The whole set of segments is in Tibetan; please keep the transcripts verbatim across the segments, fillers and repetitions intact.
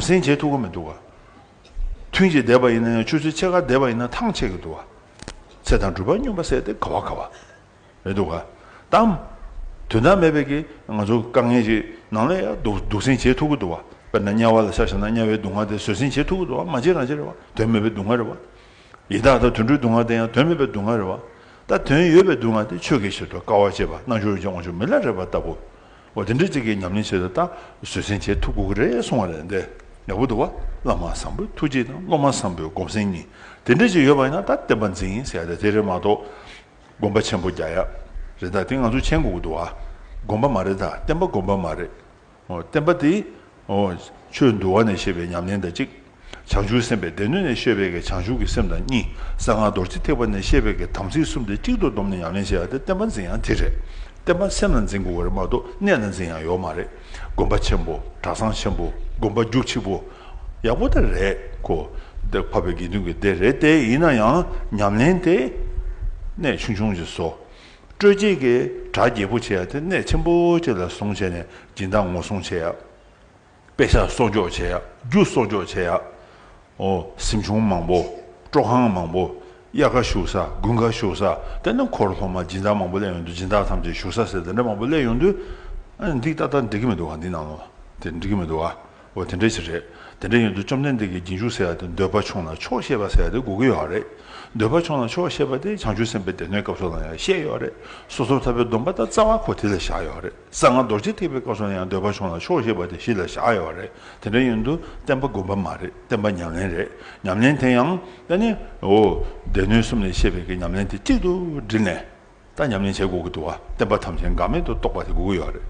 སེམས་བྱེད་ཐུབ་ཀྱི་མི་འདུག་ག་ཐུན་གཅིག་བསྡད་པ་ཡིན་ན་ཡང་ཆུ་ཚོད་ཕྱེད་ཀ་བསྡད་པ་ཡིན་ན་ཐང་ཆད་ཀྱི་འདུག་ག་ཚེ་དང་སྒྲུབ་པ་སྙོམས་པ་ཟེར་དེ་ག་བ་ག་བ་རེད་འདུག་ག་དམ། དོན་དག་མེད་པའི་གི་ང་ཚོ་དཀའ་ངལ་ཞིག་ནང་ལ་ཡང་སྡུག་སྡུག་སེམས་བྱེད་ཐུབ་ཀྱི་འདུག་བ། དཔེར་ན་དམྱལ་བ་ལ་ཆ་བཞག་ན་དམྱལ་བའི་སྡུག་བསྔལ་དེ་བཟོད་སེམས་བྱེད་ཐུབ་ཀྱི་འདུག་བ། མ་བྱེད་རང་བྱེད་རེད་བ། དོན་མེད་པའི་སྡུག་བསྔལ་རེད་བ། ཡི་དྭགས་དང་དུད་འགྲོའི་སྡུག་བསྔལ་དེ་ཡང་དོན་མེད་པའི་སྡུག་བསྔལ་རེད་བ། ད་དོན་ཡོད་པའི་སྡུག་བསྔལ་དེ་ཆོས་ཀྱི་ཕྱིར་དུ་དཀའ་བ་སྤྱད་པ་རྣལ་འབྱོར་གྱི་དབང་ཕྱུག་མི་ལ་རས་པ་ལྟ་བུ། འོ་དེ་འདྲ་ཅིག་གི་ཉམས་ལེན་བྱེད་དུས་ད་བཟོད་སེམས་བྱེད་ཐུབ་དགོས་ཀྱི་རེད་གསུང་བ་རེད་འདི། ཡག་པོ་འདུག་བ། བླ་མ་བཟང་པོའི་ཐུགས་རྗེ་དང་སློབ་མ་བཟང་པོའི་སྒོམ་སེམས་གཉིས། དེ་འདྲ་ཅིག་ཡོད་པ་ཡིན་ན་ད་བསྟན་པ་འཛིན་ཟེར་ཡ་དེ་དེ་རེད་མ་གཏོགས། སྒོམ་པ་ཆེན་པོ་རྒྱག་ཡ། རེད་ད་དེ་ང་ཚོ་མཁྱེན་དགོས་ཀྱི་འདུག་ཨ། སྒོམ་པ་མ་རེད་ད་བསྟན་པ་སྒོམ་པ་མ་རེད། འོ་བསྟན་པ་དེ། འོ། ཆོས་འདུལ་བ་ནས་བཤད་པའི་ཉམས་ལེན་དང་གཅིག་བྱང་ཆུབ་སེམས་དཔའི་སྡེ་སྣོད་ནས་བཤད་པའི་གི་བྱང་ཆུབ་ཀྱི་སེམས་དང་གཉིས། གསང་སྔགས་རྡོ་རྗེ་ཐེག་པ་ནས་བཤད་པའི་གི་དམ་ཚིག་གསུམ་དེ་གཅིག་ཏུ་བསྡོམས་ནས་ཉམས་ལེན་བྱེད་ཡ་དེ་བསྟན་པ་འཛིན་ཡ་དེ་རེད། བསྟན་པ་སེམས་ལ་འཛིན་དགོས་པ་རེད་མ་གཏོགས་གནས་ལ་འཛིན་ཡ་ཡོད་མ་རེད། སྒོམ་པ་ཆེན་པོ་གྲྭ་ཚང་ཆེན་པོ་སྒོམ་པ་རྒྱུག་ཆེ་པོ། ཡག་པོ་དེ་རེད་ཁོ། འདི་འཕགས་པའི་དགེ་འདུན་གྱི་སྡེ་རེད་དེ་ཡིན་ན་ཡང་ཉམས་ལེན་དེ། གནས་ཆུང་ཆུང་ཞིག་བཟོ། སྤྲོས་བཅས་ཀྱི་གྲ་རྒྱས་པོ་བྱེད་ཡ་དེ་གནས་ཆེན་པོ་ཅིག་ལ་བཟུང་བྱས་ནས་སྦྱིན་བདག་ངོ་སྲུང་བྱེད་ཡ། དཔེ་ཆ་གསོག་འཇོག་བྱེད་ཡ། རྒྱུ་གསོག་འཇོག་བྱེད་ཡ། ཨོ། གཟིམ་ཆུང་མང་པོ། སྤྲོ་ཁང་མང་པོ། དབྱར་ཁ་བཞུགས་ས། དགུན་ཁ་བཞུགས་ས། དེ་ནས་འཁོར་སློབ་མ་སྦྱིན་བདག་མང་པོ་སླེབས་ཡོང་དུས་སྦྱིན་བདག་ཐམས་ཅད་བཞུགས་ས་ཟེར་དེ་འདྲ་མང་པོ་སླེབས་ཡོང་དུས། ཨ་ནི་འདི་ཏག་ཏག་འགྲིག་གི་མི་འདུག་ག་འདི་ནང་ལོགས་དེ་འགྲིག་གི་མི་འདུག་ག་འོ་དེ་འདྲ་ཞིག་རེད། དེ་འདྲ་ཡིན་དུས་བཅོམ་ལྡན་འདས་ཀྱིས་རྗེས་འཇུག་ཟེར་ཡ་དེ་འདོད་པ་ཆུང་ལ་ཆོག་ཤེས་པ་ཟེར་ཡ་དེ་དགོས་ཀྱི་ཡོད་རེད། འདོད་པ་ཆུང་ལ་ཆོག་ཤེས་པ་དེ་བྱང་ཆུབ་སེམས་དཔའི་སྡེ་སྣོད་སྐབས་སུ་ལ་ཡང་བཤད་ཡོད་རེད། སོ་སོར་ཐར་པའི་སྡོམ་པ་དང་རྩ་བ་ཁོ་དེ་ལ་བཞག་ཡོད་རེད། གསང་སྔགས་རྡོ་རྗེ་ཐེག་པའི་སྐབས་སུ་ལ་ཡང་འདོད་པ་ཆུང་ལ་ཆོག་ཤེས་པ་དེ་གཞི་ལ་བཞག་ཡོད་རེད། དེ་འདྲ་ཡིན་དུས་བསྟན་པ་སྒོམ་པ་མ་རེད། བསྟན་པ་ཉམས་ལེན་རེད། ཉམས་ལེན་དེ་ཡང་ད་ནི་འོ་སྡེ་སྣོད་གསུམ་ལས་བཤད་པའི་གི་ཉམས་ལེན་དེ་གཅིག་ཏུ་དྲིལ་ནས། ད་ཉམས་ལེན་བྱེད་དགོས་ཀྱི་འདུག་བ། བསྟན་པ་ཐམས་ཅད་འགལ་མེད་དུ་རྟོགས་པ་དེ་དགོས་ཀྱི་ཡོད་རེད།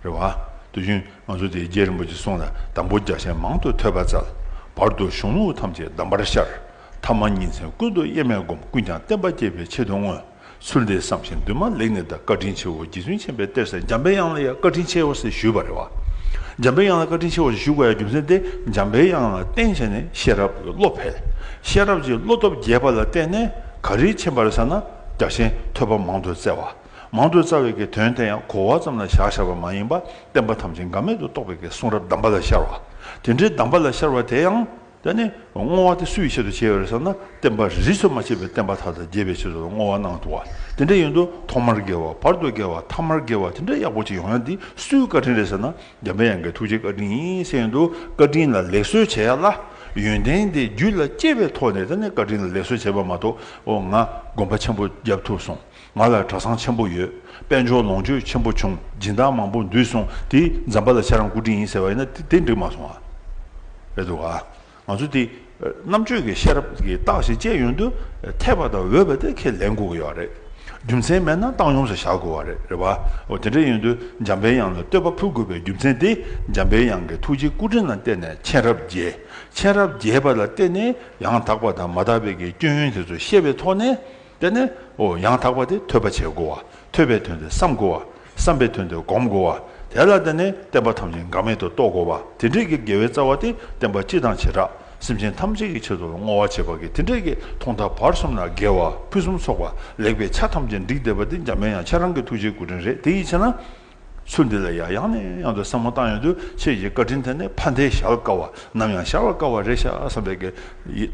རེད་བ། དུས་རྒྱུན་ང་ཚོ་དེ་རྗེ་རིན་པོ་ཆེ་གསུང་ལ་དང་པོ་རྒྱ་ཆེན་མང་དུ་ཐོས་པ་སྩལ། བར་དུ་གཞུང་ལུགས་ཐམས་ཅད་གདམས་པར་ཤར། ཐ་མ་ཉིན་མཚན་ཀུན་ཏུ་དབྱེར་མེད་བསྒོམ། ཀུན་ཀྱང་བསྟན་པ་རྒྱས་པའི་ཆེད་དུ་བསྔོས། ཚུལ་འདི་བསམ་ཞིང་འདུན་མ་ལེགས་ནས་བཟླས། བཀའ་དྲིན་ཆེའོ་རྗེ་བཙུན་མཁྱེན་པའི་གཏེར་ཟེར། འཇམ་པའི་དབྱངས་ལ་ཡང་བཀའ་དྲིན་ཆེའོ་ཟེར་ཞུས་པ་རེད་བ། འཇམ་པའི་དབྱངས་ལ་བཀའ་དྲིན་ཆེའོ་ཞེས་ཞུ་དགོས་ཡ་རྒྱུ་མཚན་དེ་འཇམ་པའི་དབྱངས་ལ་བརྟེན་བྱས་ནས་ཤེས་རབ་ཀྱི་བློ་འཕེལ། ཤེས་རབ་ཀྱི་བློ་སྟོབས་རྒྱས་པ་ལ་བརྟེན་ནས་ག་རེ་མཁྱེན་པ་རེད་ཟེར་ན། རྒྱ་ཆེན་ཐོས་པ་མང་དུ་བཙལ་བ། མང་དུ་བཙལ་བའི་གི་དོན་དེ་ཡང་གོ་བ་ཙམ་ལ་བཞག་བཞག་པ་མ་ཡིན་པ། བསྟན་པ་ཐམས་ཅད་འགལ་མེད་དུ་རྟོགས་པའི་གི་གསུང་རབ་གདམས་པ་ལ་ཤར་བ། དེ་འདྲའི་གདམས་པ་ལ་ཤར་བ་དེ་ཡང་། དེ་ནི་བསྔོ་བ་དེ་སུའི་ཆེད་དུ་བྱས་ཡོད་རེད་ཟེར་ན། བསྟན་པ་རིས་སུ་མ་ཆད་པའི་བསྟན་པ་མཐའ་དག་རྒྱས་པའི་ཆེད་དུ་བསྔོ་བ་གནང་འདུག་བ། དེ་འདྲ་ཡིན་དུས་ཐོག་མར་དགེ་བ། བར་དུ་དགེ་བ། ཐ་མར་དགེ་བ་དེ་འདྲ་ཡག་པོ་ཅིག་ཡོང་ཡ་འདི་སུའི་བཀའ་དྲིན་རེད་ཟེར་ན། འཇམ་པའི་དབྱངས་ཀྱི་ཐུགས་རྗེའི་བཀའ་དྲིན་ཡིན་ཟེར་ཡོང་དུས། བཀའ་དྲིན་ལ་ལེགས་གསོལ་བྱེད་ཡ་ལ་ཡོན་ཏན་དེ་རྒྱུད་ལ་སྐྱེས་པའི་ཐོག་ནས་དེ་ནི་བཀའ་དྲིན་ལ་ལེགས་གསོལ་བྱེད་པ་མ་གཏོགས། འོ་ང་དགོན་པ་ཆེན་པོ་བརྒྱབ་ཐུབ་སོང་། ང་ལ་གྲྭ་ཚང་ཆེན་པོ་ཡོད། དཔལ་འབྱོར་ལོངས་སྤྱོད་ཆེན་པོ་བྱུང་། སྦྱིན་བདག་མང་པོ་འདུས་སོང་། དེ་འཛམ་བུ་གླིང་ཁྱེད་རང་སྐུ་དྲིན་ཡིན་ཟེར་བ་ཡིན་ན་དེ་དེ་འགྲིག་མ་སོང་ཨ། རེད་འདུག་ཨ། ང་ཚོ་དེ་རྣམ་དཔྱོད་ཀྱི་ཤེས་རབ་ཀྱི་རྟགས་ཤིག་སྐྱེས་ཡོང་དུས། འཐད་པ་དང་འོས་པ་དེ་ཁས་ལེན་དགོས་ཀྱི་ཡོད་རེད། རྒྱུ་མཚན་མེད་ན་བཏང་སྙོམས་སུ་བཞག་དགོས་པ་རེད། རེད་བ། འོ་དེ་འདྲ་ཡིན་དུས་འཇམ་པའི་དབྱངས་ལ་བསྟོད་པ་ཕུལ་དགོས་པའི་རྒྱུ་མཚན་དེ། འཇམ་པའི་དབྱངས་ཀྱི་ཐུགས་རྗེའི་སྐུ་དྲིན་ལ་བརྟེན་ནས་མཁྱེན་རབ་རྒྱས། མཁྱེན་རབ་རྒྱས་པ་ལ་བརྟེན་ནས་ཡང་དག་པ་དང་མ་དག་པའི་གི་སྐྱོན་ཡོན་དེ་ཚོ་ཤེས་པའི་ཐོག་ནས། དེ་ནས་འོ་ཡང་དག་པ་དེ་ཐོས་པ་བྱེད་དགོས་པ། ཐོས་པའི་དོན་དེ་བསམ་དགོས་པ། བསམ་པའི་དོན་དེ་སྒོམ་དགོས་པ། དེ་ལ་བརྟེན་ནས་བསྟན་པ་ཐམས་ཅད་འགལ་མེད་དུ་རྟོགས་དགོས་པ། དེ་འདྲའི་གི་དགེ་བའི་རྩ་བ་དེ་བསྟན་པ་སྤྱི་དང་བྱེ་བྲག་སེམས་ཅན་ཐམས་ཅད་ཀྱི་ཆེད་དུ་བསྔོ་བ་བྱེད་པ་གི་དེ་འདྲའི་གི་ཐོག་མཐའ་བར་གསུམ་ན་དགེ་བ་ཕུན་སུམ་ཚོགས་པ་ལེགས་པའི་ཆ་ཐམས་ཅད་འགྲིག་བསྡད་པ་དེ་འཇམ་པའི་དབྱངས་ཁྱེད་རང་གི་ཐུགས་རྗེའི་སྐུ་དྲིན་རེད། དེ་ཡིས་བྱས་ན། ཚུལ་འདི་ལ་ཡང་ཡང་ནས་ཡང་དུ་བསམ་བློ་བཏང་ཡོང་དུས། ཁྱེད་ཀྱི་བཀའ་དྲིན་དེ་ནི་ཕ་མཐའི་བཞག་དཀའ་བ། ནམ་ཡང་བཞག་པར་དཀའ་བ་རེད་ཤག་བསམ་པའི་གི།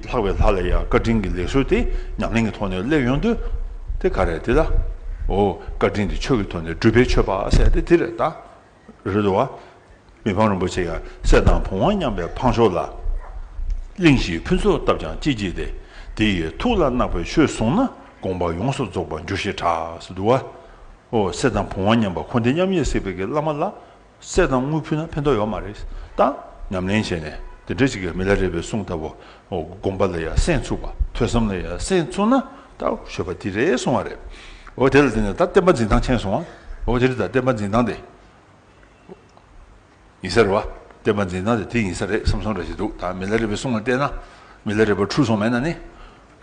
ལྷག་པའི་ལྷ་ལ་ཡང་བཀའ་དྲིན་གྱི་ལེགས་གསོལ་དེ་ཉམས་ལེན་གྱི་ཐོག་ནས་སླེབས་ཡོང་དུས། དེ་ག་རེད་དེ་ལ། འོ། བཀའ་དྲིན་དེ་ཆོས་ཀྱི་ཐོག་ནས་སྒྲུབ་པའི་མཆོད་པ་ཟེར་དེ་དེ་རེད་ད། རེད་འདུག་བ། མི་ཕམ་རིན་པོ་ཆེ་ཡང་སྲས་དང་བུམ་དབང་མཉམ་པའི་འཕགས་མཆོག་ལ། གླིང་བཞིའི་ཕུན་ཚོགས་བཏབ་ཀྱང་ཅི་བགྱིས་ཏེ། དེ་ཡི་ཐུགས་ལ་བརྣག་པའི་ཆོས་བཟུང་ན། དགོངས་པ་ཡོངས་སུ་རྫོགས་པར་འགྱུར་ཞེས་གྲགས་ཟེར་འདུག་བ། ཨོ། སྲས་དང་བུམ་དབང་མཉམ་པ་འཁོར་འདས་མཉམ་ཉིད་གཟིགས་པའི་གི་བླ་མ་ལ་སྲས་དང་དངུལ་ཕུལ་ན་ཕན་ཐོགས་ཡོད་མ་རེད། ད་ཉམས་ལེན་བྱས་ནས་དེ་འདྲ་ཞིག་གི་མི་ལ་རས་པའི་གསུང་ལྟ་བུ། ཨོ། སྒོམ་པ་ལ་ཡང་སེམས་ཚུགས་པ། ཐོས་བསམ་ལ་ཡང་སེམས་ཚུགས་ན་ད་ཞོལ་པ་དེ་རེད་གསུང་བ་རེད། ཨོ། དེ་ལ་བརྟེན་ནས་ད་བསྟན་པ་འཛིན་སྟངས་མཁྱེན་སོང་ཨ། ཨོ། དེ་རེད། ད་བསྟན་པ་འཛིན་སྟངས་དེ། ཡིན་ས་རེད་བ། བསྟན་པ་འཛིན་སྟངས་དེ་དེ་ཡིན་ས་རེད་བསམ་སོང་འདྲ་ཞིག་འདུག་ད་མི་ལ་རས་པའི་གསུང་ལ་བལྟས་ན། མི་ལ་རས་པ་འཁྲུལ་སོང་མེད་ན་ནི།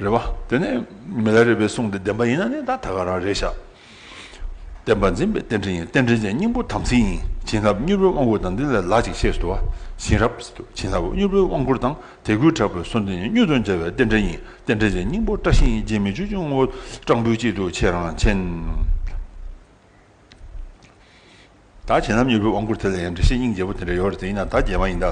རེད་བ། དེ་ནས་མི་ལ་རས་པའི་གསུང་དེ་བདེན་པ་ཡིན་ན་ནི་ད་ད་ག་རང་རེད་ཤག་བསྟན་པ་འཛིན་པའི་རྟེན་འབྲེལ་ཡིན། རྟེན་འབྲེལ་ཅན་སྙིང་པོ་དམ་ཚིག་ཡིན། བྱིན་རླབས་མྱུར་བའི་དབང་བསྐུར་དང་། འདི་ལས་ལྷག་ཅིག་ཤེས་སུ་འདུག་བ། བྱིན་རླབས་ཟེར་དུས་བྱིན་རླབས་མྱུར་བའི་དབང་བསྐུར་དང་། དད་གུས་དྲག་པོས་གསོལ་འདེབས་ཡིན། མྱུར་དུ་མཇལ་བའི་རྟེན་འབྲེལ་ཡིན། རྟེན་འབྲེལ་ཅན་སྙིང་པོ་བཀྲ་ཤིས་ཡིན། རྗེ་མི་བསྐྱོད་ཀྱི་ངོ་བོ་སྤྲང་པོའི་དཀྱིལ་དུ་ཁྱེད་རང་མཁྱེན། ད་བྱེད་ལམ་མྱུར་བའི་དབང་བསྐུར་དེ་ལ་ཡང་འགྲེལ་བཤད་སྙིང་རྗེ་པོ་དེ་འདྲ་ཡོད་རེད་དེ། ཡིན་ན་ད་རྗེས་མ་ཡིན་ད།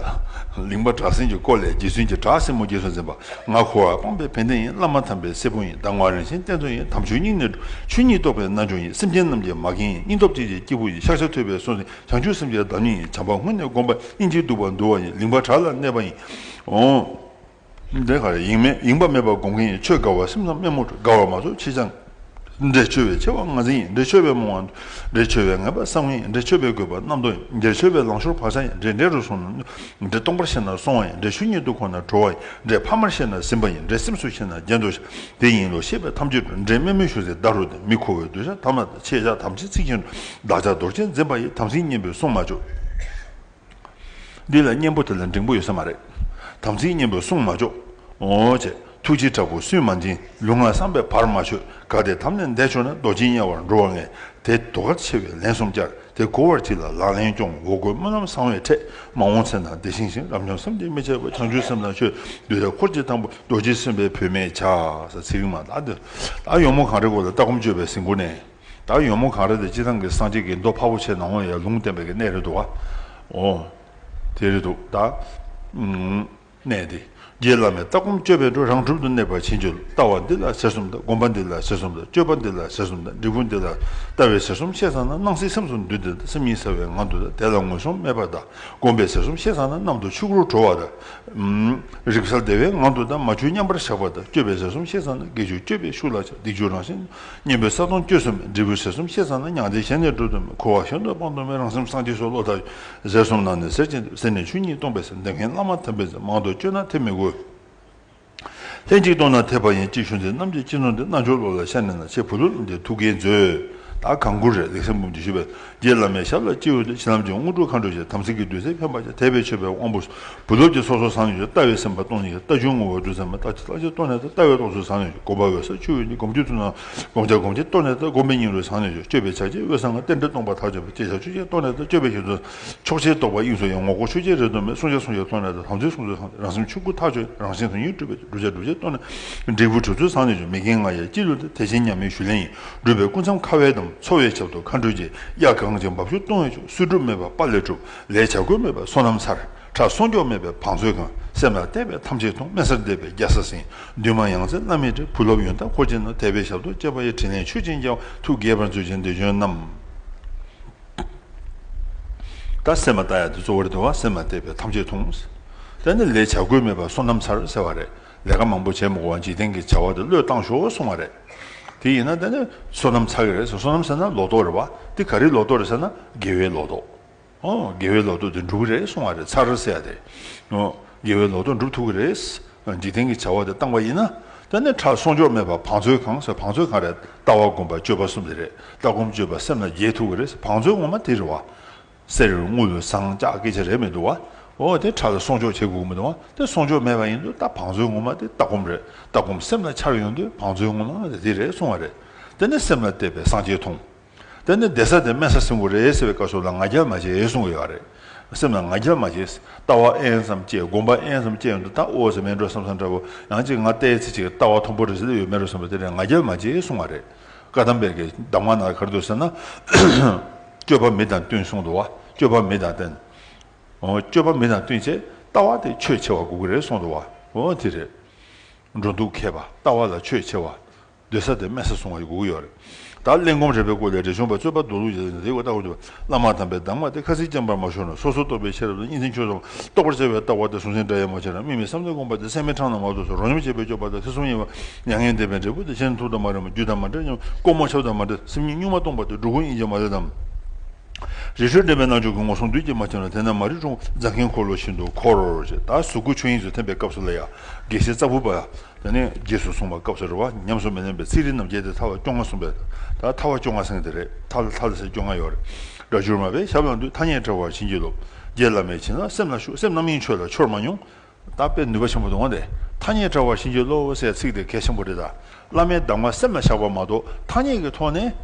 གླིང་པ་བྲག་སྲིན་གྱི་སྐོར་ལས། རྗེ་བཙུན་གྱི་བྲག་སྲིན་མོ་རྗེས་སུ་འཛིན་པ། ང་འཁོར་བ་སྤངས་པའི་དཔལ་ལྡན་ཡིན། བླ་མ་དམ་པའི་སྲས་པོ་ཡིན། གདམས་ངག་རིན་ཆེན་གཏེར་མཛོད་ཡིན། དམ་ཆོས་སྙིང་ནས་སྒྲུབ། ཆོས་ཉིད་རྟོགས་པའི་རྣལ་འབྱོར་ཡིན། སེམས་ཅན་རྣམས་ཀྱི་མ་རྒན་ཡིན། སྙིང་སྟོབས་ཅན་གྱི་སྐྱེས་བུ་ཡིན། ཕྱག་རྒྱ་ཐུབ་པའི་སྲོག་འཛིན། བྱང་ཆུབ་སེམས་ཀྱི་བདག་ཉིད་ཡིན། བྱམས་པ་སྔོན་ནས་བསྒོམས་པ་ཡིན། སྙིང་རྗེའི་གདུག་པ་འདུལ་བ་ཡིན། གླིང་པ་བྲག་ལ་གནས་པ་ཡིན། འོང་། འདི་ག་རེ་ཡིན་མེད་ཡིན་པ་མེད་པར་སྒོམ་མཁན་ཡིན། ཆོས་དགའ་བ་སེམས་ཙམ་དམན་མོ་དགའ་བ་མ་གཏོགས་ཕྱི་ཅང་། འདྲེ་མཆོད་པའི་ཆེ་བ་ངར་འཛིན་ཡིན། འདྲེ་མཆོད་པའི་རྨོངས་པ་འདུལ། འདྲེ་མཆོད་པའི་ངན་པ་བསམ་ངན་ཡིན། འདྲེ་མཆོད་པའི་དགོས་པ་རྣམ་རྟོག་ཡིན། འདྲེ་མཆོད་པའི་ལང་ཤོར་བག་ཆགས་ཡིན། འདྲེ་འདྲེ་རུ་སོང་ན། འདྲེ་སྟོང་པར་ཤེས་ན་སོང་བ་ཡིན། འདྲེ་ཆོས་ཉིད་དུ་གོ་ན་གྲོལ་བ་ཡིན། འདྲེ་ཕ་མར་ཤེས་ན་ཟིན་པ་ཡིན། འདྲེ་སེམས་སུ་ཤེས་ན་རྒྱན་དུ་ཤེས། དེ་ཡིན་ལུགས་ཤེས་པའི་ཐམས་ཅད་གྲོལ། འདྲེ་དམན་མོའི་ཤུལ་ཟིན་བདག་རུ་འདོད། མི་ཁོ་བོས་འདོད་ཆགས་དམ་ལ་བཏགས། ཆེ་བཞག་དམ་ཚིག་ཚིག་གཅིག་འགྲོ། བདག་ཅག་རྡོ་རྗེ་འཛིན་པ་ཡིས། དམ་ཚིག་གཉེན་པོས་བསྲུང་མ་བཅུག་འདི་ལ་གཉེན་པོ་དེ་ལ་འབྲིང་པོ་ཡོད་ས་མ་རེད། དམ་ཚིག་གཉེན་པོས་བསྲུང་མ་བཅུག་འོ་བྱས། ཐུགས་རྗེ་དྲག་པོས་སུན་མ་འབྱིན། ལུས་ངག་བསམ་པས་བར་མ་ཆོད། གལ་ཏེ་དམ་ལས་འདས་ཆོག་ན། རྡོ་རྗེ་དམྱལ་བར་འགྲོ་བར་ངེས། དེ་དུས་གལ་ཆེ་བས་ལན་གསུམ་བསྐྱར། དེ་གོ་བར་གྱིས་ལ་ལག་ལེན་སྐྱོང་། འོ་སྐོལ་སྨོན་ལམ་གསང་བས་འཕྲད། མ་འོངས་ཚེ་ན་བདེ་ཞིང་ཞིང་། རབ་འབྱམས་སེམས་བསྐྱེད་མི་ཆད་པ། བྱང་ཆུབ་སེམས་ལ་མཆོད། འདུས་ཏེ་འཁོར་གྱི་དང་པོ། རྡོ་རྗེ་སེམས་དཔའི་བུད་མེད་བྱ། ཟེར་ཚིག་རིང་མ། ད་འདི་ད་ཡོལ་མོ་གངས་རིའི་མགོ་ལ་ལྟ་སྒོམ་སྤྱོད་པའི་གཟིགས་སྐོར་ནས། ད་ཡོལ་མོ་གངས་རི་དེ་སྤྱིར་བཏང་གི་སངས་རྒྱས་ཀྱི་མདོ་འཕགས་པོ་ཆེ་ནང་ལོགས་ཡར་ལུང་བསྟན་པའི་གི་གནས་རེད་འདུག་བ། ཨོ། དེ་རེད་འདུག་ད། ཨུམ། གནས་དེ། རྗེ་བླ་མས་ལྟ་སྒོམ་སྤྱོད་པའི་འགྲོས། རང་གྲུབ་ཏུ་གནས་པར་བྱིན་གྱིས་རློབས། ལྟ་བ་འདི་ལ་ཟེར་གསུམ་དང་། སྒོམ་པ་འདི་ལ་ཟེར་གསུམ་དང་། སྤྱོད་པ་འདི་ལ་ཟེར་གསུམ་དང་། འབྲས་བུ་འདི་ལ་ཟེར་གསུམ་དང་། འབྲས་བུ་འདི་ལ་ལྟ་བའི་ཟེར་གསུམ་ཤེས་ཙ་ན། སྣང་སྲིད་སེམས་སུ་འདུས་ཏེ། སེམས་ཉིད་གསལ་བའི་ངང་དུ་གདའ། དེ་ལ་ངོས་བཟུང་མེད་པར་གདའ། སྒོམ་པའི་ཟེར་གསུམ་ཤེས་ཙ་ན། གནམ་དུ་ཆོས་སྐུར་གྲོལ་བར་གདའ། རིག་གསལ་བདེ་བའི་ངང་དུ་གདའ། མ་བཅོས་མཉམ་པར་བཞག་པར་གདའ། སྤྱོད་པའི་ཟེར་གསུམ་ཤེས་ཙ་ན། དགེ་བཅུ་སྤྱོད་པའི་ཤུགས་ལ་ཆགས། སྡིག་སྤྱོད་རང་བཞིན་གཉེན་པོའི་ས་སྟོང་སྤྱོད་གསུམ་མེད། འབྲས་བུའི་ཟེར་གསུམ་ཤེས་ཙ་ན། མྱང་འདས་ཞེན་ནས་སྒྲུབ་ཏུ་མེད། འཁོར་བ་གཞན་དུ་སྤང་དུ་མེད། རང་སེམས་སངས་རྒྱས་སོ། བློ་ཐག་ཆོད། ཟེར་གསུམ་ནང་ནས་ཟེར་གྱིན་འདུག་ཟེར་ནས་ཆོས་ཉིད་སྟོང་པའི་ཟེར། འདེབས་མཁན་བླ་མ་དམ་པའི་ཟེར། མང་དུ་སྤྱོད་ན་དེ་མི་དགོས། ལྷན་ཅིག་སྟོང་ན་དེ་པ་ཡིན། ཅེས་ཞུ་མཛད། རྣམ་དཔྱོད་ཅི་ནོར་འདི། རྣལ་འབྱོར་བློ་ལ་ཤར་ནས་ན། ཆེ་བུ་སློབ་རྣམས་ཀྱི་ཐུགས་ཀའི་མཛོད། ད་གང་བཀུར་རེད། ལེགས་བཤད་འབུམ་གྱིས་ཞུས་པའི། རྗེ་བླ་མའི་ཞབས་ལ་སྤྱི་བོས་གཏུགས། ཕྱི་ལམ་གྱི་དངོས་གྲུབ་མཁའ་འགྲོས་བཞེས། དམ་ཚིག་གི་རྡུལ་ཚད་འཕེན་པར་བྱ། དད་པས་མཆོད་པའི་དབང་པོ་བུ་སློབ་ཀྱི་སོ་སོར་བཟང་ནས་བརྗོད། ལྟ་བའི་སེམས་པ་སྟོང་ཉིད་ཀྱིས། ལྟ་བྱུང་ངོ་བོ་རྡུལ་ཚད་མ། ལྟ་ཅི་ལྟ་ཅི་སྟོང་ནས་ལྟ། ལྟ་བའི་རྟོགས་ཚུལ་བཟང་ནས་བརྗོད། སྒོམ་པ་འོད་གསལ་ཆོས་དབྱིངས་ཀྱི། སྒོམ་རྒྱུ་དུས་ན་སྒོམ་བྱ་སྒོམ་ཆེན་སྟོང་ནས་ལྟ། སྒོམ་པའི་སྙིང་རུས་བཟང་ནས་བརྗོད། སྤྱོད་པའི་བྱ་བྱེད་འོད་གསལ་ངང་། རྟེན་འབྲེལ་སྟོང་པ་ཐག་ཆོད་པ། བྱེད་བྱ་ཆོས་ཅན་སྟོང་ནས་ལྟ། སྤྱོད་པའི་ཞེ་ཚོགས་ཆོག་ཤེས་སྟོང་པ་དབྱིངས་སུ་ཡལ། ངོ་ལྐོག་ཆོས་ཅན་རེ་དོགས་མེད། བསྲུང་བྱ་བསྲུང་བྱེད་སྟོང་ནས་ལྟ། དམ་ཚིག་བསྲུང་ཚུལ་བཟང་། རང་སེམས་ཆོས་སྐུ་ཐག་ཆོད། རང་བཞིན་དོན་གཉེར་གྲུབ་པའི། བསྒྲུབ་བྱ་སྒྲུབ་བྱེད་སྟོང་ནས། འབྲས་བུ་གྲུབ་ཚུལ་བཟང་ནས་བརྗོད། མི་རྒན་ང་ཡི་སྐྱིད་ལུས་ལྟ། དེ་བཞིན་མཉམ་མེད་ཞུ་ལེན་ཡིན། སྒྲུབ་པའི་སྐུ་མཚམས་ཁ་བའི་འདམ། འཚོ་བའི་ཞབས་ཏོག་མཁའ་འགྲོས་བརྒྱན། གཡའ་གངས་ཅན་འབབ་ཆུ་བཏུང་བའི་མཆོག། བསོད་སྒྲུབ་མེད་པ་དཔལ་ལས་གྲུབ། ལས་བྱ་དགོས་མེད་པ་བསོད་ནམས་ཚར། ཕྲ་སྲུང་སྐྱོབ་མེད་པའི་བང་མཛོད་གང་། སེམས་ལ་གཏད་པས་ཐམས་ཅད་ཐོང་། དམན་སར་བསྡད་པས་རྒྱལ་ས་ཟིན། འདུན་མ་ཡང་རྩེ་བླ་མའི་གྲལ། བུ་སློབ་ཡོན་བདག་འཁོར་བཅས་ན། དད་པའི་ཞབས་ཏོག་སྤྱད་པ་ཡི། དྲིན་ལན་མཆོད་ཅིང་སྐྱེལ་བ། ཐུགས་དགྱེས་པར་མཛོད་ཅིང་འདི་བྱོན་རྣམས། ད་སེམས་ལ་ལྟ་ཡག་དེ་གཙོ་བོ་རེད་འདུག་བ། སེམས་ལ་གཏད་པས་ཐམས་ཅད་ཐོང་། དེ་ནི་ལས་བྱ་དགོས་མེད་པ་བསོད་ནམས་ཚར་ཟེར་བ་རེད། ལས་ཀ་མང་པོ་བྱེད་མི་དགོས་པ། འཇིག་རྟེན་གྱི་བྱ་བ་དེ་བློས་བཏང་ཤོག་གསུང་བ་རེད། དེ་ཡིན་ན་དེ་ནི་བསོད་ནམས་ཚར་གི་རེད་ཟེར། བསོད་ནམས་ཟེར་ན་ལོ་ཏོག་རེད་བ། དེ་ག་རེའི་ལོ་ཏོག་རེད་ཟེར་ན་དགེ་བའི་ལོ་ཏོག་ཨོ། དགེ་བའི་ལོ་ཏོག་དེ་འགྲུབ་ཀྱི་རེད་གསུང་བ་རེད། ཚར་ཟེར་ཡ་དེ། ཨོ། དགེ་བའི་ལོ་ཏོག་འགྲུབ་ཐུབ་ཀྱི་རེད། འཇིག་རྟེན་གྱི་བྱ་བ་དེ་བཏང་བ་ཡིན་ན། དེ་ནི་ཕྲ་སྲུང་སྐྱོབ་མེད་པ་བང་མཛོད་གང་ཟེར། བང་མཛོད་གང་རེད། ལྟ་བ་སྒོམ་པ་སྤྱོད་པ་གསུམ་དེ་རེད། ལྟ་སྒོམ་སྤྱོད་པ་སེམས་ལ་རྒྱས་ཐུབ་ཀྱི་རེད། བང་མཛོད་ངོ་མ་དེ་རེད་བ། གསེར་དངུལ་ཟངས་ལྕགས་སྐད་ཆ་རེད་མི་འདུག་བ། ཨོ། དེ་ཕྲ་ལ་སྲུང་སྐྱོབ་བྱེད་དགོས་ཀྱི་མི་འདུག་བ། དེ་སྲུང་སྐྱོབ་མེད་པ་ཡིན་དུས་ད་བང་མཛོད་ངོ་མ་དེ་ལྟ་སྒོམ་རེད། ལྟ་སྒོམ་སེམས་ལ་འཆར་ཡོང་དུས་བང་མཛོད་ངོ་མ་དེ་དེ་རེད་གསུང་བ་རེད། དེ་ནི་སེམས་ལ་གཏད་པས་སངས་རྒྱས་མཐོང་། དེ་ནི་བསྡད་ས་དེ་དམན་ས་ཟིན་དགོས་རེད་ཟེར་བའི་སྐབས་སུ་ལ་ང་རྒྱལ་མ་བྱེད་གསུང་གི་ཡོད་རེད། སེམས་ལ་ང་རྒྱལ་མ་བྱེད། ལྟ་བ་ཨེན་ཙམ་སྐྱེ། སྒོམ་པ་ཨེན་ཙམ་སྐྱེ་ཡོང་དུས་ད་ཨོ་ཟེར་མེད་འགྲོ་བསམ་བསམ་འདྲ་བོ། ཡང་ཅིག་ང་ལྟའི་ཚེ་གཅིག་ལྟ་བ་མཐོན་པོ་རེད་ཟེར་ཡོད་མེད་འགྲོ་བསམ་པ་དེ་རེད། ང་རྒྱལ་མ་བྱེད་གསུང་བ་རེད། བཀའ་གདམས་པའི་གི་གདམས་ངག་ནང་ག་རེ་འདུག་ཟེར་ན། སྤྱོད་པ་མི་དང་བསྟུན་གསུངས་འདུག་བ། སྤྱོད་པ་མི་དང་བསྟུན། ཨོ། སྤྱོད་པ་མི་དང་བསྟུན་བྱས་ལྟ་བ་དེ་ཆོས་ཆེ་བ་དགོས་ཀྱི་རེད་གསུངས་འདུག་བ། ཨོ་དེ་རེད། འགྲོ་འདུག་མཁས་པ་ལྟ་བ་ལ་ཆོས་ཆེ་བ། སྡོད་ས་དེ་དམན་ས་བཟུང་བ་ཞིག་དགོས་ཀྱི་ཡོད་རེད། ད་གླེན་སྒོམ་རེ་བའི་སྐོར་ལས་འགྲེལ་ཆུང་པ་རྩོད་པ་མདོ་ལུགས་ཀྱི་ལས་ནི་དེ་བ་ལྟ་བུ་འདུག་བླ་མ་དམ་པའི་གདམས་ངག་དེ་ཁ་ཚིག་རྐྱང་པར་མ་ཤོར་ན། སོ་སོར་རྟོག་པའི་ཤེས་རབ་དང་། གཉིས་འཛིན་ཆོས་ཙམ་རྟོགས་པར་བྱ་བའི་ལྟ་བ་དེ་གཟུང་འཛིན་དགྲ་ཡང་མ་བྱས་ན། དམིགས་མེད་བསམ་གཏན་སྒོམ་པ་དེ་སེམས་ཁྲང་ན་མ་ཐུབ་ཟེར། རོ་སྙོམས་བྱེད་པའི་སྤྱོད་པ་དེ་ཐེ་ཚོམ་ཡིན་པ། མྱ་ངན་འདས་པའི་འབྲས་བུ་དེ་གཞན་ཐུགས་དང་མ་འགྲིག་པ། རྒྱུ་དང་མ་འབྲེལ་སྙོམས། ལྐོག་མོ་ཆབ་དང་མ་འབྲེལ། སེམས་ཉིད་གཉུག་མ་སྟོང་པ་དེ། སྒྲོ་གུར་གཉིས་ཀྱང་མ་ལུས་ཏམ། རི་ཁྲོད་འདྲེན་པའི་རྣལ་འབྱོར་གྱི་ངོ་སྲུང་བདུད་ཀྱིས་མ་ཁྱེར་ན། དེ་ན་མ་རིག་འཁྲུལ་འཁོར་རྫ་མཁན་འཁོར་ལོ་བཞིན་དུ་འཁོར་ཞེས། ད་གཟུགས་སྐུ་ཆོས་དབྱིངས་སུ་འཐེན་པའི་སྐབས་སུ་ལ་ཡང་དགེ་བཤེས་ཙ་བུ་པ་དེ་ནས་རྗེས་སུ་བཟུང་བའི་སྐབས་སུ་རེད་བ། ཉམས་སུ་མི་ལེན་པའི་ཚིག་རིས་རྣམས་བརྒྱད་དེ་ཐལ་བ་སྐྱོ་ངལ་གསུངས་པས། ད་ཐལ་བ་སྐྱོ་ངལ་ཟེར་མཁན་དེ་རེད། ཐལ་ཐལ་ཟེར་སྐྱོ་ངལ་ཡོད་རེད། སྒྲ་སྒྱུར་མ་པས་ཞབས་ལ་འདུད། ཐ་སྙད་བྲལ་བར་བྱིན་གྱིས་རློབས། རྗེ་བླ་མའི་བྱིན་རླབས་སེམས་ལ་ཞུགས། སེམས་རྣམ་གཡེང་ཆོས་ལ་འཆོར་མ་མྱོང་། ད་དཔེ་ནུས་པ་ཆེན་པོ་འདུག་འོང་དེ། ཐ་སྙད་བྲལ་བར་བྱིན་གྱིས་རློབས་ཟེར་ཚིག་དེ་གལ་ཆེན་པོ་རེད་ད། བླ་མའི་གདམས་ངག་སེམས་ལ་བཞག་པ་མ་གཏོགས་ཐ་སྙད་ཀྱི་ཐོག་ནས།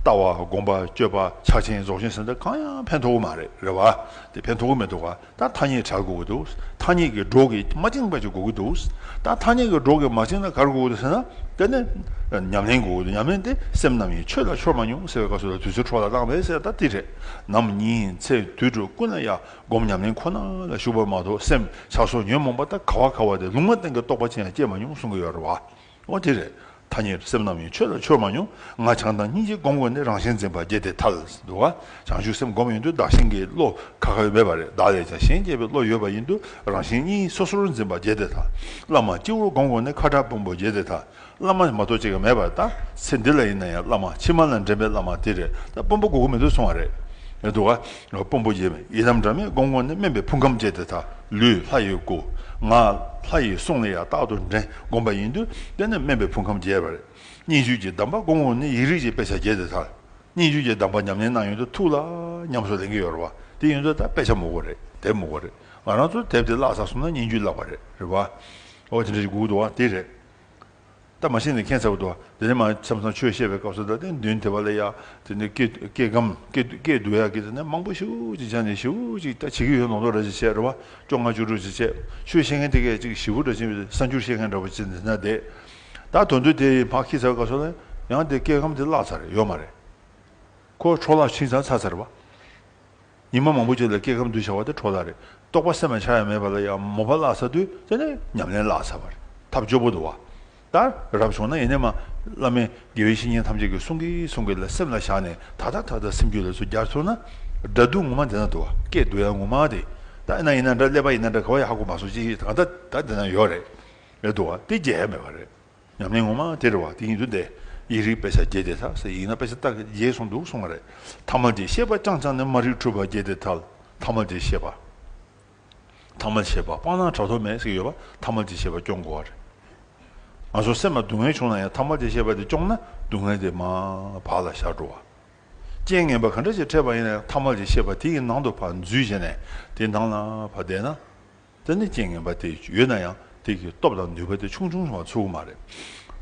ལྟ་བ་སྒོམ་པ་སྤྱོད་པ་ཕྱག་ཆེན་རྫོགས་ཆེན་ཟེར་འདི་གང་ཡང་ཕན་ཐོགས་ཀྱི་མ་རེད། རེད་བ། དེ་ཕན་ཐོགས་ཀྱི་མི་འདུག་ག་ད་ཐ་སྙད་བྲལ་དགོས་ཀྱི་འདུག་ཐ་སྙད་ཀྱི་སྒྲོག་གིས་མ་བཅིངས་པ་ཅིག་དགོས་ཀྱི་འདུག་ད་ཐ་སྙད་ཀྱི་སྒྲོག་གིས་མ་བཅིངས་ན་ག་རེ་དགོས་ཀྱི་འདུག་ཟེར་ན། དེ་ནི་ཉམས་ལེན་དགོས་ཀྱི་འདུག་ཉམས་ལེན་དེ་སེམས་ནམ་ཡང་ཆོས་ལ་འཆོར་མ་མྱོང་ཟེར་བའི་སྐབས་སུ་ལ་དུས་ཚོད་འཕྲོ་བརླག་བཏང་བས་ཟེར། ད་དེ་རེད། ནམ་ཉིན་མཚན་དུས་དྲུག་ཀུན་ལ་ཡང་སྒོམ་ཉམས་ལེན་ཁོ་ན་ལ་ཞུགས་པ་མ་གཏོགས། སེམས་ཆགས་སོགས་ཉོན་མོངས་པ་དག་ག་བ་ག་བ་དེ་ལུང་མ་བསྟན་གྱི་རྟོགས་པ་ཅི་ཡང་སྐྱེས་མ་མྱོང་གསུང་གི་ཡོད་རེད་བ། འོ་དེ་རེད། ཐ་སྙད་སེམས་ནམ་ཡང་ཆོས་ལ་འཆོར་མ་མྱོང་། ང་བྱང་དང་སྙིང་རྗེ་སྒོམ་དགོས་ནས། རང་བཞིན་འཛིན་པ་བརྒྱད་དེ་ཐལ། འདུག་ག་བྱང་ཆུབ་སེམས་སྒོམ་ཡོང་དུས་བདག་གཞན་གྱི་བློ་ཁ་ཁ་མེད་པ་རེད། བདག་ལས་ཀྱང་གཞན་གཅེས་པའི་བློ་ཡོད་པ་ཡིན་དུས་རང་བཞིན་གཉིས་སོ་སོར་འཛིན་པ་བརྒྱད་དེ་ཐལ། བླ་མ་སྤྱི་བོར་སྒོམ་དགོས་ནས། ཁ་ཁྲག་དཔོན་པོ་བརྒྱད་དེ་ཐལ། བླ་མ་མ་གཏོགས་གཅིག་ཀྱང་མེད་པར། ད་ཚེ་འདི་ལ་ཡིན་ན་ཡང་བླ་མ། ཕྱི་མ་ལ་འདྲེན་པའི་བླ་མ་དེ་རེད། ད་དཔོན་པོ་དགོས་ཀྱི་མི་འདུག་གསུང་བ་རེད། ཡོད་འདུག་ག་དཔོན་པོ་བརྒྱད་མེད། ཡི་དམ་འདྲ་མེད་སྒོམ་དགོས་ནས། དམན་པའི་ཕུང་ཁམས་བརྒྱད་དེ་ཐལ། ལུས་ལྷ་ཡི་སྐུ། ངག་ལྷ་ཡི་གསུང་ལ་ཡང་རྟག་ཏུ་འདྲེན་སྒོམ་པ་ཡིན་དུས་དེ་ནི་དམན་པའི་ཕུང་ཁམས་བརྒྱད་པ་རེད། སྙན་བརྒྱུད་ཀྱི་གདམས་པ་སྒོམ་དགོས་ནས། ཡིག་རིགས་ཀྱི་དཔེ་ཆ་བརྒྱད་དེ་ཐལ། སྙན་བརྒྱུད་ཀྱི་གདམས་པ་ཉམས་ལེན་གནང་ཡོང་དུས་ཐུགས་ལ་ཉམས་སུ་ལེན་གྱི་ཡོད་རེད་བ། དེ་ཡིན་དུས་ད་དཔེ་ཆ་མི་དགོས་རེད། དེབ་མི་དགོས་རེད། ང་རང་ཚོ་དེབ་དེ་བརླག་ཚར་སོང་ན་སྙན་བརྒྱུད་བརླག་པ་རེད། རེད་བ། འོ་དེ་འདྲ་ཞིག་དགོས་འདུག་བ། དེ་རེད། ད་མ་གཞི་ནས་མཁྱེན་ཚར་བ་འདུག་བ། དེ་ནས་མ་མཚམས་མཚམས་ཆོས་བཤད་པའི་སྐབས་སུ་ད་དེ་མདུན་དེ་བ་ལ་ཡ། དེ་ནས་སྐད་སྐད་སྒམ་སྐད་སྐད་བསྡུ་ཡག་གི་དེ་ནས་མང་པོ་ཞེ་པོ་ཅིག་སྦྱར་ནས་ཞེ་པོ་ཅིག་ད་བྱེད་ཀྱི་ཡོད་མདོག་མདོག་འདྲ་ཞིག་བྱས། རེད་བ། བཅོ་ལྔ་བཅུ་དྲུག་ཅིག་བྱས། ཆོས་བཤད་མཁན་དེ་གས་ཅིག་ཞེ་པོ་འདྲ་ཅིག་གསར་འགྱུར་བཤད་མཁན་འདྲ་པོ་ཅིག་འདི་ན་བསྡད། ད་དོན་དུ་དེ་ཕར་འཁྱེར་ཚར་བའི་སྐབས་སུ་ལ་ཡང་དེ་སྐད་སྒམ་དེ་བརླག་ཚར་རེད། ཡོད་མ་རེད། ཁོ་འཕྲོ་བརླག་ཕྱིན་ཚར་ཚར་ཚར་བ། ཉི་མ་མང་པོ་ཅིག་ལ་སྐྱེ་ཁམས་འདུ་བྱ་བ་དེ་འཕྲོ་བརླག་རེད། རྟོགས་པ་སེམས་ལ་འཆར་ཡ་མེད་པ་ལ་ཡང་མོས་པ་བརླག་ཚར་དུས་དེ་ནས་ཉམས་ལེན་བརླག་ཚར་བ་རེད། ཐབས་སྐྱོ་པོ་འདུག་བ། ད་རབ་བྱུང་ན་ཡིན་ནའི་མ་བླ་མའི་དགེ་བའི་བཤེས་གཉེན་ཐམས་ཅད་ཀྱིས་གསུང་གིན་གསུང་གིན་ལ་སེམས་ལ་བཞག་ནས་ད་ལྟ་ད་ལྟ་སེམས་རྒྱུད་ལ་ཚུར་སྦྱར་ཐུབ་ན། སྒྲ་སྡུད་ངོ་མ་དེ་ན་འདུག་བ། སྐད་བསྡུ་ཡ་ངོ་མ་དེ། ད་ཡིན་ན་ཡིན་ན་འདྲ། ཀླད་པ་ཡིན་ན་འདྲ། ག་བ་ཡང་ཧ་གོ་མ་སོང་ཅིག་ད་ལྟ་ད་དེ་ན་ཡོད་རེད། རེད་འདུག་བ། དེ་བརྗེད་ཡ་མེད་པ་རེད། ཉམས་ལེན་ངོ་མ་དེ་རེད་བ། དེ་ཡིན་དུས་དེ་ཡིག་རིགས་དཔེ་ཆ་བརྒྱད་དེ་ཐལ་ཟེར། ཡིན་ན་དཔེ་ཆ་ད་བརྒྱད་གསུངས་འདུག་གསུང་བ་རེད། ཐ་མལ་གྱི་ཤེས་པ་བསྐྱངས་བསྐྱངས་ནས། མ་རིག་འཁྲུལ་པ་བརྒྱད་དེ་ཐལ། ཐ་མལ་གྱི་ཤེས་པ། ཐ་མལ་ཤེས་པ་སྤང་བླང་དྲག་ཐོག་མེད་ཟེར་གྱི་ཡོད་པ། ཐ་མལ་གྱི་ཤེས་པ་སྐྱོང་དགོས་པ་རེད། ང་ཚོ་སེམས་ལ་སྡུག་བསྔལ་བྱུང་ན་ཡང་ཐ་མལ་གྱི་ཤེས་པ་དེ་སྐྱོང་ན་སྡུག་བསྔལ་དེ་མར་བག་ལ་ཞ་འགྲོ་བ། རྐྱེན་ངན་པ་ག་འདྲ་ཞིག་འཕྲད་པ་ཡིན་ན་ཡང་ཐ་མལ་གྱི་ཤེས་པ་དེ་ཡི་ནང་དུ་ཕར་འཛུལ་བྱས་ནས་དེ་ནང་ལ་ཕར་བསྡད་ན། དེ་ནི་རྐྱེན་ངན་པ་དེ་ཡོད་ན་ཡང་དེ་གི་སྟོབས་དང་ནུས་པ་དེ་ཆུང་ཆུང་ཞིག་མ་ཚུགས་ཀྱི་མ་རེད།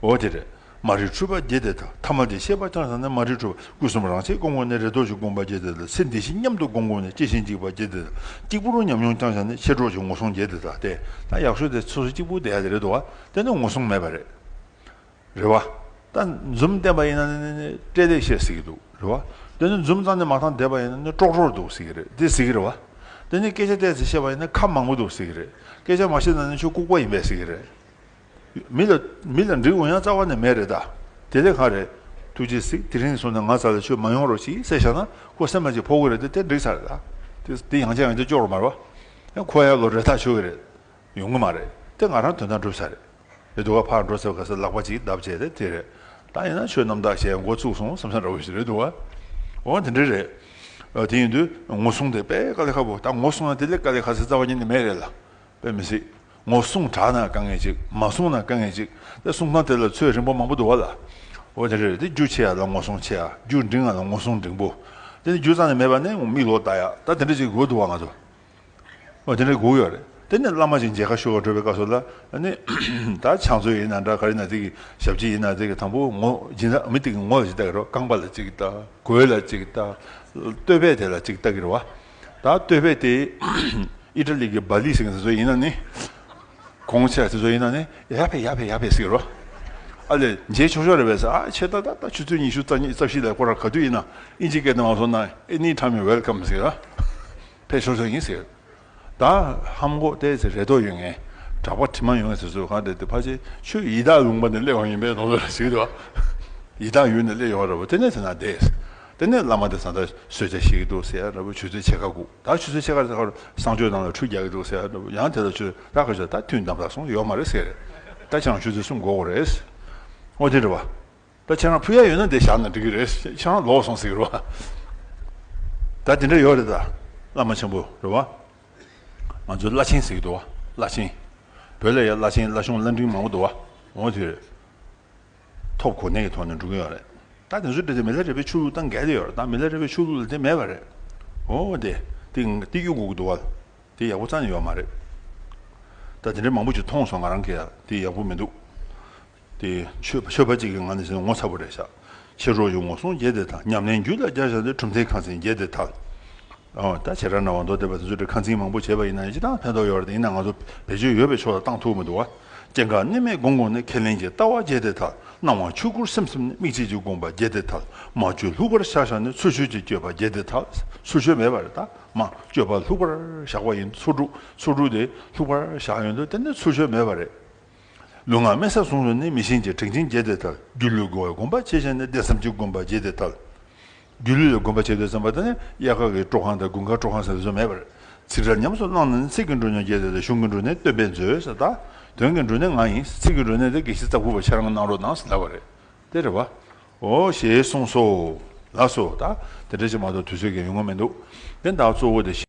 འོ་དེ་རེད། མ་རིག་འཁྲུལ་པ་བརྒྱད་དེ་ཐལ། ཐ་མལ་གྱི་ཤེས་པ་བསྐྱངས་བསྐྱངས་ནས། མ་རིག་འཁྲུལ་པ། སྐུ་གསུམ་རང་ཆས་སྒོམ་དགོས་ནས། རེ་དོགས་ཀྱིས་བསྒོམས་པ་བརྒྱད་དེ་ཐལ། ཚེ་འདི་ཕྱི་མཉམ་དུ་སྒོམ་དགོས་ནས། སྐྱེ་ཤི་འཇིག་པ་བརྒྱད་དེ་ཐལ། གཅིག་པུར་ཉམས་མྱོང་བསྐྱངས་བསྐྱངས་ནས། ཤེས་གྲོགས་ཀྱི་ངོ་སྲུང་བརྒྱད་དེ་ཐལ། དེ་ད་ཡག་ཤོས་དེ་སོ་སོ་གཅིག་པུ་བསྡད་ཡ་དེ་རེད་འདུག་བ། དེ་ནི་ངོ་སྲུང་མེད་པ་རེད། རེད་བ། ད་འཛུམ་བསྟན་པ་ཡིན་ན་ནི་ནི་སྤྲེལ་ལད་བཤད་ཟེར་གྱི་འདུག་རེད་བ། དེ་ནི་འཛུམ་རྩ་ནས་མ་བཏང་བསྡད་པ་ཡིན་ན་ནི་ཀྲོག་ཀྲོར་འདུག་ཟེར་གྱི་རེད། དེ་ཟེར་གྱི་རེད་བ། དེ་ནི་སྐད་ཆ་ཏོག་ཙམ་བཤད་པ་ཡིན་ན་ཁ་མང་པོ་འདུག་ཟེར་གྱི་རེད། སྐད་ཆ་མ་བཤད་ན་ནི་ཁྱོད་ལྐུགས་པ་ཡིན་པས་ཟེར་གྱི་རེད། མི་ལ་མི་ལ་འགྲིག་འོང་ཡ་རྩ་བ་ནས་མེད་རེད་ད། དེ་ལས་གང་རེད། ཐུགས་རྗེ་གཟིགས། དེ་རིང་སོང་ནས་ང་རྩ་ལ་ཁྱོད་མ་ཡོང་རོགས་གྱིས་ཟེར་བཞག་ན་ཁོ་སེམས་ལ་ཅིག་ཕོག་གི་རེད་དེ། དེ་འགྲིག་ཚར་རེད་ད། དེ་དེ་ཡང་བསྐྱར་ཡང་བསྐྱར་སྐྱོར་རོགས་མ་རེད་བ། ཡང་ཁོ་ཡ་ལོ་རེ་ཐག་ཆོད་གི་རེད། ཡོང་གི་མ་རེད། དེ་ང་རང་དོན་དག་འགྲུབ་ས་རེད། རེད་འདུག་བ། ཕར་འགྲོ་ཚར་བའི་སྐབས་སུ་ལག་པ་གཅིག་བརྡབ་བྱས་ཏེ་དེ་རེད། ད་ཡིན་ན་ཆོས་རྣམ་དག་བྱས་འགོ་བཙུགས་སོང་བསམ་ས་འདྲ་བོ་ཞིག་རེད་འདུག་བ། འོ་དེ་འདྲ་རེད། ཨ། དེ་ཡིན་དུས་ངོ་སྲུང་དེ་དཔེ་དཀའ་ལས་ཁག་པོ། ད་ངོ་སྲུང་ཡ་དེ་ལས་དཀའ་ལས་ཁག་ས་རྩ་བ་ཉིད་ནས་མེད་རེད་ལ། དཔེ་མི་སྲིད། ངོ་སྲུང་དྲག་ན་དཀའ་ངལ་ཅིག་མ་སྲུང་ན་དཀའ་ངལ་ཅིག་དེ་སྲུང་སྟངས་དེ་ལ་ཚོད་རན་པོ་མང་པོ་འདུག་བ་ལ། འོ་དེ་འདྲ་རེད། དེ་རྒྱུ་ཆེ་ཡ་ལ་ངོ་སྲུང་ཆེ་ཡ། རྒྱུ་འབྲིང་ཡ་ལ་ངོ་སྲུང་འབྲིང་པོ། དེ་ནི་རྒྱུ་རྩ་ནས་མེད་པ་ནས་མིག་ལོག་ལྟ་ཡ། ད་དེ་འདྲ་ཅིག་དགོས་འདུག་བ་ང་ཚོ། འོ་དེ་འདྲ་དགོས་ཡོད་རེད། དེ་ནས་བླ་མ་ཅིག་མཇལ་ཁ་ཞུ་བར་འགྲོ་བའི་སྐབས་སུ་ལ་ནི། ད་ཕྱག་མཛོད་ཡིན་ན་འདྲ། ག་རེ་ཡིན་ན་དེ་གི་ཞབས་ཕྱི་ཡིན་ན་དེ་གི་དང་པོ་ངོ་སྦྱིན་བདག་མི་དེ་གི་ངོ་ལ་ཅིག་ལྟ་གི་རེད། རྐང་པ་ལ་ཅིག་ལྟ། གོས་ལ་ཅིག་ལྟ། སྟོད་ཕད་དེ་ལ་ཅིག་ལྟ་གི་རེད་བ། ད་སྟོད་ཕད་དེ་ཨི་ཊ་ལི་གི་བ་ལི་ཟེར་མཁན་དེ་ཚོ་ཡིན་ན་ནི། གོང་ཆེ་དེ་ཚོ་ཡིན་ན་ནི་ཡར་ཕེབས་ཡར་ཕེབས་ཡར་ཕེབས་ཟེར་གི་རེད་བ། ཨ་ལས་མཇལ་ཆོག་ཆོག་རེད་པས་ཟེར། ཨ་ཆེ་ད་ད་ད་ཆུ་ཚོད་ཉི་ཤུ་རྩ་གཉིས་རྩ་བཞི་ལ་ཁོ་རང་ག་དུས་ཡིན་ན་ཨིན་ཇི་སྐད་དུ་མ་སོང་ན། Any time you welcome ཟེར་ར། ཕེབས་ཆོག་ཆོག་ཡིན་ཟེར། ད་ཧམ་གོ་ཏོག་ཙམ་རེ་དོགས་ཡོད་མཁན། གྲྭ་པ་དྲི་མ་ཡོད་མཁན་དེ་ཚོ་གང་དེ་དེ་ཕལ་ཆེར་ཆོས་ཡི་དྭགས་ལུང་པ་ནས་སླེབས་པ་ཡིན་པའི་མདོག་མདོག་རེ་ཞིག་འདུག་ཡི་དྭགས་ཡུལ་ནས་སླེབས་ཡོང་བ་འདྲ་པོ། དེ་ནས་དེ་ན་བསྡད། དེ་ནས་བླ་མ་དེ་ས་ད་གསོལ་ཇ་བཞེས་ཀྱི་འདུག་ཟེར་ཡ་འདྲ་པོ། ཆུ་ཚོད་ཕྱེད་ཀ་སྒུག་ད་ཆུ་ཚོད་ཕྱེད་ཀ་ལ་གསང་སྤྱོད་ནང་ལ་ཁྲུས་རྒྱག་གི་འདུག་ཟེར་ཡ་འདྲ་པོ། ཡང་དེ་ལ་ཆུ་ད་ག་ཆུ་ད་ཐུན་དམ་ལ་སོང་ཡོད་མ་རེད་ཟེར། ད་ཁྱེད་རང་ཆུ་ཚོད་གསུམ་འགོར་དགོས་རེད། འོ་དེ་རེད་བ། ད་ཁྱེད་རང་ཕུལ་ཡ་ཡོད་ན་དེ་བཞག་ན་འགྲིག་གི་རེད། ཁྱེད་རང་ལོག་སོང་ཟེར་གི་རེད་བ། ད་དེ་འདྲ་ཡོད་རེད། ད་བླ་མ་ཆེན་པོ་རེད་བ། ང་ཚོ་བླ་ཆེན་ཟེར་གི་འདུག་བ། བླ་ཆེན། བོད་ལ་ཡ་བླ་ཆེན་བླ་ཆུང་བླ་འབྲིང་མང་པོ་འདུག་བ། འོ་དེ་རེད། ཐོབ་གོ་གནས་ཀྱི་ཐོག་ནས་འགྲོ་གི་ཡོད་རེད། ད་དེ་ཚོ་འདྲ་དེ་མི་ལ་རས་པའི་ཆོས་ལུགས་དང་འགལ་ཡོད་རེད། ད་མི་ལ་རས་པའི་ཆོས་ལུགས་ལ་དེ་མེད་པ་རེད། འོ་དེ་དེ་དེ་གཡུག་དགོས་ཀྱི་འདུག་བ། དེ་ཡག་པོ་རྩ་ནས་ཡོད་མ་རེད། ད་དེ་འདྲའི་མང་པོ་ཅིག་མཐོང་སོང་། ང་རང་གིས་ཡ་དེ་ཡག་པོ་མི་འདུག་དེ་ཆོས་ཆོས་པ་གཅིག་གི་ངང་ནས་བྱས་ན་ངོ་ཚ་པོ་རེད་ཤག་མཆེད་གྲོགས་ཡོངས་སུ་བཟུང་བྱས་ཏེ་ཐལ། ཉམས་ལེན་རྒྱུད་ལ་སྦྱར་བཞག་སྟེ། གྲུབ་མཐའི་ཁ་འཛིན་བྱས་ཏེ་ཐལ། ཨོ་ད་བྱེ་བྲག་སྨྲ་བ་མདོ་སྡེ་པ་དེ་ཚོས་ཁ་འཛིན་མང་པོ་བྱས་པ་ཡིན་ན་ཡང་ཅི་ལྟར་ཕན་ཐོགས་ཡོད་རེད། དེ་ཡིན་ན་ང་ཚོ་བེད་སྤྱོད་ཡོད་པའི་ཕྱོགས་ལ་བཏང་ཐུབ་མི་འདུག་བ། སྐྱེ་འགག་གནས་མེད་སྒོམ་སྒོམ་ནས། ཁས་ལེན་གྱི་ལྟ་བ་བྱས་ཏེ་ཐལ། སྣང་བ་ཆོས་སྐུར་སེམས་བསམ་ནས། དམིགས་བཅས་ཀྱི་སྒོམ་པ་བྱས་ཏེ་ཐལ། མ་བཅོས་ལྷུག་པར་བཞག་བཞག་ནས། ཚུལ་འཆོས་ཀྱི་སྤྱོད་པ་བྱས་ཏེ་ཐལ། ཚུལ་འཆོས་མེད་པ་རེད། ད་མ་བཅོས་པ་ལྷུག་པར་བཞག་པ་ཡིན། ཚོགས་དྲུག་ཚོགས་དྲུག་དེ་ལྷུག་པར་བཞག་ཡོང་དུས་དེ་ནི་ཚུལ་འཆོས་མེད་པ་རེད། ལུས་ངག་དམན་ས་བཟུང་བྱས་ནས། མི་ཞན་གྱི་དྲེགས་ཆེན་བྱས་ཏེ་ཐལ། སྒྱུ་ལུས་སྒོམ་པའི་སྒོམ་པ་བྱས་བྱས་ནས། བདེ་གསུམ་གྱི་སྒོམ་པ་བྱས་ཏེ་ཐལ། སྒྱུ་ལུས་ལ་སྒོམ་པ་བྱེད་དུས་ཙམ་པ་དེ་ནི་དབྱར་ཁ་གི་སྤྲོ་ཁང་དང་དགུན་ཁ་སྤྲོ་ཁང་ཟེར་དེ་ཚོ་མེད་པར། ཚིག་འབྲུ་ཉམས་སུ་བླངས་ནས། ཚིག་གི་འབྲུ་ཉམས་བྱས་ཏེ་ཐལ། གཞུང་གི་འབྲུ་ནི་སྟོན་པས་མཛོད་ཟེར། ད་དོན་གྱི་འབྲུ་ནི་ང་ཡིན། ཚིག་གི་འབྲུ་ནི་དེ་དགེ་བཤེས་རྩ་ཕུག་པ་ཁྱེད་རང་གིས་གནང་རོགས་གནང་ཟེར་ལབ་པ་རེད། དེ་རེད་བ། ཨོ་ཞེས་གསུངས་སོ། ལགས་སོ། ད་དེ་འདྲ་ཅིག་མ་གཏོགས་དུས་ཚོད་ཀྱང་ཡོང་གི་མི་འདུག་དེ་ད་གཙོ་བོ་དེ།